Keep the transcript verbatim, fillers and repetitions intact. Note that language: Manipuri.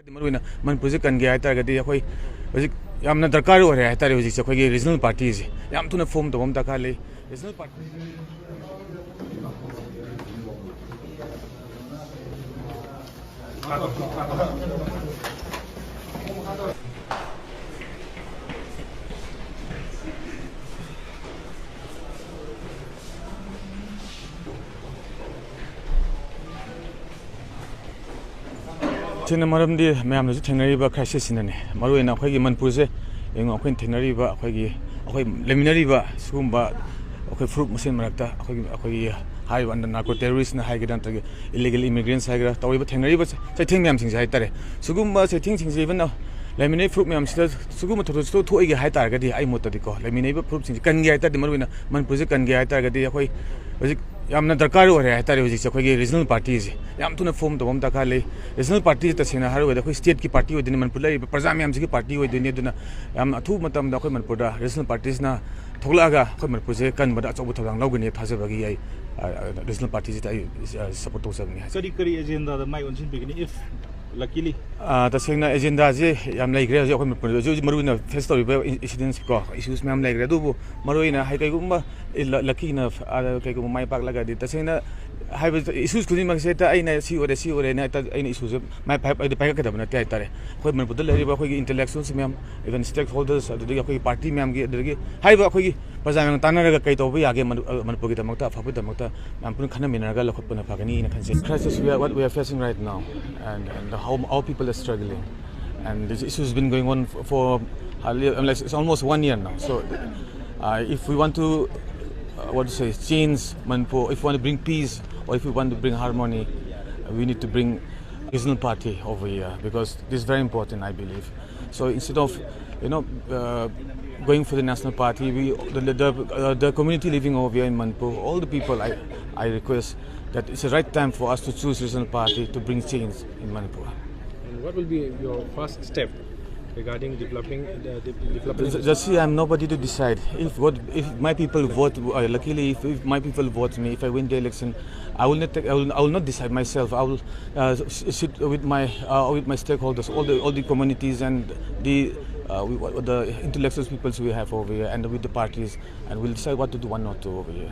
ꯃꯔꯨꯑꯣꯏꯅ ꯃꯅꯤꯄꯨꯔꯁꯦ ꯀꯟꯒꯦ ꯍꯥꯏꯇꯥꯔꯒꯗꯤ ꯑꯩꯈꯣꯏ ꯍꯧꯖꯤꯛ ꯌꯥꯝꯅ ꯗꯔꯀꯥꯔ ꯑꯣꯏꯔꯦ ꯍꯥꯏꯇꯥꯔꯦ꯫ ꯍꯧꯖꯤꯛꯁꯦ ꯑꯩꯈꯣꯏꯒꯤ ꯔꯤꯖꯅꯦꯜ ꯄꯥꯔꯇꯤꯁꯦ ꯌꯥꯝ ꯊꯨꯅ ꯐꯣꯝ ꯇꯧꯕ ꯑꯃ ꯗꯔꯀꯥꯔ ꯂꯩ꯫ ꯔꯤꯖꯅꯦꯜ ꯄꯥꯔꯇꯤ ꯁꯤꯅ ꯃꯔꯝꯗꯤ ꯃꯌꯥꯝꯅꯁꯨ ꯊꯦꯡꯅꯔꯤꯕ ꯀ꯭ꯔꯥꯏꯁꯤꯁꯁꯤꯅꯅꯤ꯫ ꯃꯔꯨꯑꯣꯏꯅ ꯑꯩꯈꯣꯏꯒꯤ ꯃꯅꯤꯄꯨꯔꯁꯦ ꯌꯦꯡꯉꯨ, ꯑꯩꯈꯣꯏꯅ ꯊꯦꯡꯅꯔꯤꯕ, ꯑꯩꯈꯣꯏꯒꯤ, ꯑꯩꯈꯣꯏ ꯂꯩꯃꯤꯟꯅꯔꯤꯕ ꯁꯤꯒꯨꯝꯕ ꯑꯩꯈꯣꯏ ꯐꯨꯔꯨꯞ ꯃꯁꯦꯟ ꯃꯔꯛꯇ ꯑꯩꯈꯣꯏꯒꯤ, ꯑꯩꯈꯣꯏꯒꯤ ꯍꯥꯏꯔꯤꯕ ꯑꯟꯗꯔ ꯅꯥꯔꯀꯣ ꯇꯦꯔꯣꯔꯤꯁꯅ ꯍꯥꯏꯒꯦꯔꯥ, ꯅꯠꯇ꯭ꯔꯒ ꯏꯂꯤꯒꯦꯜ ꯏꯃꯤꯒ꯭ꯔꯦꯟꯁ ꯍꯥꯏꯒꯦꯔꯥ, ꯇꯧꯔꯤꯕ ꯊꯦꯡꯅꯔꯤꯕ ꯆꯩꯊꯦꯡ ꯃꯌꯥꯝꯁꯤꯡꯁꯦ ꯍꯥꯏꯇꯥꯔꯦ, ꯁꯤꯒꯨꯝꯕ ꯆꯩꯊꯦꯡꯁꯤꯡꯁꯦ ꯏꯚꯟ ꯂꯩꯃꯤꯟꯅꯔꯤꯕ ꯐꯨꯔꯨꯞ ꯃꯌꯥꯝꯁꯤꯗ ꯁꯤꯒꯨꯝꯕ ꯊꯧꯗꯣꯛꯁꯤꯗ ꯊꯣꯛꯏꯒꯦ ꯍꯥꯏ ꯇꯥꯔꯒꯗꯤ, ꯑꯩ ꯃꯣꯠꯇꯗꯤꯀꯣ, ꯂꯩꯃꯤꯟꯅꯔꯤꯕ ꯐꯨꯔꯨꯞꯁꯤꯡꯁꯦ ꯀꯟꯒꯦ ꯍꯥꯏ ꯇꯥꯔꯗꯤ, ꯃꯔꯨꯑꯣꯏꯅ ꯃꯅꯤꯄꯨꯔꯁꯦ ꯀꯟꯒꯦ ꯍꯥꯏ ꯇꯥꯔꯒꯗꯤ, ꯑꯩꯈꯣꯏ ꯍꯧꯖꯤꯛ ꯌꯥꯝꯅ ꯗꯔꯀꯥꯔ ꯑꯣꯏꯔꯦ ꯍꯥꯏꯇꯥꯔꯦ꯫ ꯍꯧꯖꯤꯛꯁꯦ ꯑꯩꯈꯣꯏꯒꯤ ꯔꯤꯖꯅꯦꯜ ꯄꯥꯔꯇꯤꯁꯦ ꯌꯥꯝ ꯊꯨꯅ ꯐꯣꯝ ꯇꯧꯕ ꯑꯃ ꯗꯔꯀꯥꯔ ꯂꯩ꯫ ꯔꯤꯖꯅꯦꯜ ꯄꯥꯔꯇꯤꯁꯦ ꯇꯁꯦꯡꯅ ꯍꯥꯏꯔꯨꯔꯒꯗꯤ ꯑꯩꯈꯣꯏ ꯁ꯭ꯇꯦꯠꯀꯤ ꯄꯥꯔꯇꯤ ꯑꯣꯏꯗꯣꯏꯅꯤ, ꯃꯅꯤꯄꯨꯔ ꯂꯩꯔꯤꯕ ꯄ꯭ꯔꯖꯥ ꯃꯌꯥꯝꯁꯤꯒꯤ ꯄꯥꯔꯇꯤ ꯑꯣꯏꯗꯣꯏꯅꯤ꯫ ꯑꯗꯨꯅ ꯌꯥꯝ ꯑꯊꯨꯕ ꯃꯇꯝꯗ ꯑꯩꯈꯣꯏ ꯃꯅꯤꯄꯨꯔꯗ ꯔꯤꯖꯅꯦꯜ ꯄꯥꯔꯇꯤꯁꯅ ꯊꯣꯛꯂꯛꯑꯒ ꯑꯩꯈꯣꯏ ꯃꯅꯤꯄꯨꯔꯁꯦ ꯀꯟꯕꯗ ꯑꯆꯧꯕ ꯊꯧꯗꯥꯡ ꯂꯧꯒꯅꯤ ꯊꯥꯖꯕꯒꯤ ꯑꯩ, ꯑ, ꯑ, ꯔꯤꯖꯅꯦꯜ ꯄꯥꯔꯇꯤꯁꯤꯗ ꯑꯩ, ꯑ, ꯁꯞꯄꯣꯔꯠ ꯇꯧꯖꯕꯅꯤ ꯍꯥꯏꯁꯦ꯫ ꯀꯔꯤ ꯀꯔꯤ ꯑꯦꯖꯦꯟꯗꯥꯗ ꯃꯥꯏ ꯑꯣꯟꯁꯤꯟꯕꯤꯒꯅꯤ, if luckily? ꯑ, ꯇꯁꯦꯡꯅ ꯑꯦꯖꯦꯟꯗꯥꯁꯦ ꯌꯥꯝ ꯂꯩꯈ꯭ꯔꯦ ꯍꯧꯖꯤꯛ ꯑꯩꯈꯣꯏ ꯃꯅꯤꯄꯨꯔꯗ꯫ ꯍꯧꯖꯤꯛ ꯍꯧꯖꯤꯛ ꯃꯔꯨꯑꯣꯏꯅ ꯐꯦꯁ ꯇꯧꯔꯤꯕ ꯏꯟ-, ꯏꯟꯁꯤꯗꯦꯟꯁ ꯀꯣ, ꯏꯁꯨꯁ ꯃꯌꯥꯝ ꯂꯩꯈ꯭ꯔꯦ꯫ ꯑꯗꯨꯕꯨ ꯃꯔꯨꯑꯣꯏꯅ ꯍꯥꯏ, ꯀꯩꯒꯨꯝꯕ ꯏ-, ꯂ-, ꯂꯛꯀꯤꯅ, ꯑ, ꯀꯩꯒꯨꯝꯕ ꯃꯥꯏ ꯄꯥꯛꯂꯒꯗꯤ, ꯇꯁꯦꯡꯅ ꯍꯥꯏꯕ ꯏꯁꯨꯁ ꯈꯨꯗꯤꯡꯃꯛꯁꯦ ꯍꯦꯛꯇ ꯑꯩꯅ ꯁꯤ ꯑꯣꯏꯔꯦ, ꯁꯤ ꯑꯣꯏꯔꯦꯅ ꯍꯦꯛꯇ ꯑꯩꯅ ꯏꯁꯨꯁꯦ ꯃꯥꯏ ꯄꯥꯏ-, ꯍꯥꯏꯗꯤ ꯄꯥꯏꯈꯠꯀꯗꯕ ꯅꯠꯇꯦ ꯍꯥꯏꯇꯥꯔꯦ꯫ ꯑꯩꯈꯣꯏ ꯃꯅꯤꯄꯨꯔꯗ ꯂꯩꯔꯤꯕ ꯑꯩꯈꯣꯏꯒꯤ ꯏꯟꯇꯦꯂꯦꯛꯆꯨꯋꯦꯜꯁ ꯃꯌꯥꯝ, ꯏꯚꯟ ꯁ꯭ꯇꯦꯛ ꯍꯣꯜꯗꯔꯁ, ꯑꯗꯨꯗꯒꯤ ꯑꯩꯈꯣꯏꯒꯤ ꯄꯥꯔꯇꯤ ꯃꯌꯥꯝꯒꯤ, ꯑꯗꯨꯗꯒꯤ ꯍꯥꯏꯔꯤꯕ ꯑꯩꯈꯣꯏꯒꯤ ꯄ꯭ꯔꯖꯥ ꯃꯌꯥꯝ ꯇꯥꯟꯅꯔꯒ ꯀꯩ ꯇꯧꯕ ꯌꯥꯒꯦ, ꯃꯅꯤ-, ꯑ, ꯃꯅꯤꯄꯨꯔꯒꯤꯗꯃꯛꯇ, ꯑꯐꯕꯒꯤꯗꯃꯛꯇ ꯃꯌꯥꯝ ꯄꯨꯟꯅ ꯈꯟꯅꯃꯤꯟꯅꯔꯒ ꯂꯧꯈꯠꯄꯅ ꯐꯒꯅꯤꯅ ꯈꯟꯖꯩ꯫ Crisis we are, what we are facing right now, and, and the, how our people are struggling, and this issue has been going on for, for hardly, unless it's almost one year now. So, uh, if we want to, uh, what to say, change Manipur, if we want to bring peace, or if we want to bring harmony, we need to bring regional party over here, because this is very important, I believe. So instead of, you know, uh, going for the national party, we, the, the, uh, the community living over here in Manipur, all the people, I, I request that it's the right time for us to choose regional party to bring change in Manipur. And what will be your first step? regarding developing the de- development. Just, just see, I'm nobody to decide. If God, if my people vote, uh, luckily, if, if my people vote me, if I win the election, I will not take, I will, I will not decide myself. I will uh, s- sit with my uh, with my stakeholders, all the all the communities and the uh, we, what- the intellectual peoples we have over here, and with the parties, and we'll decide what to do, what not to over here.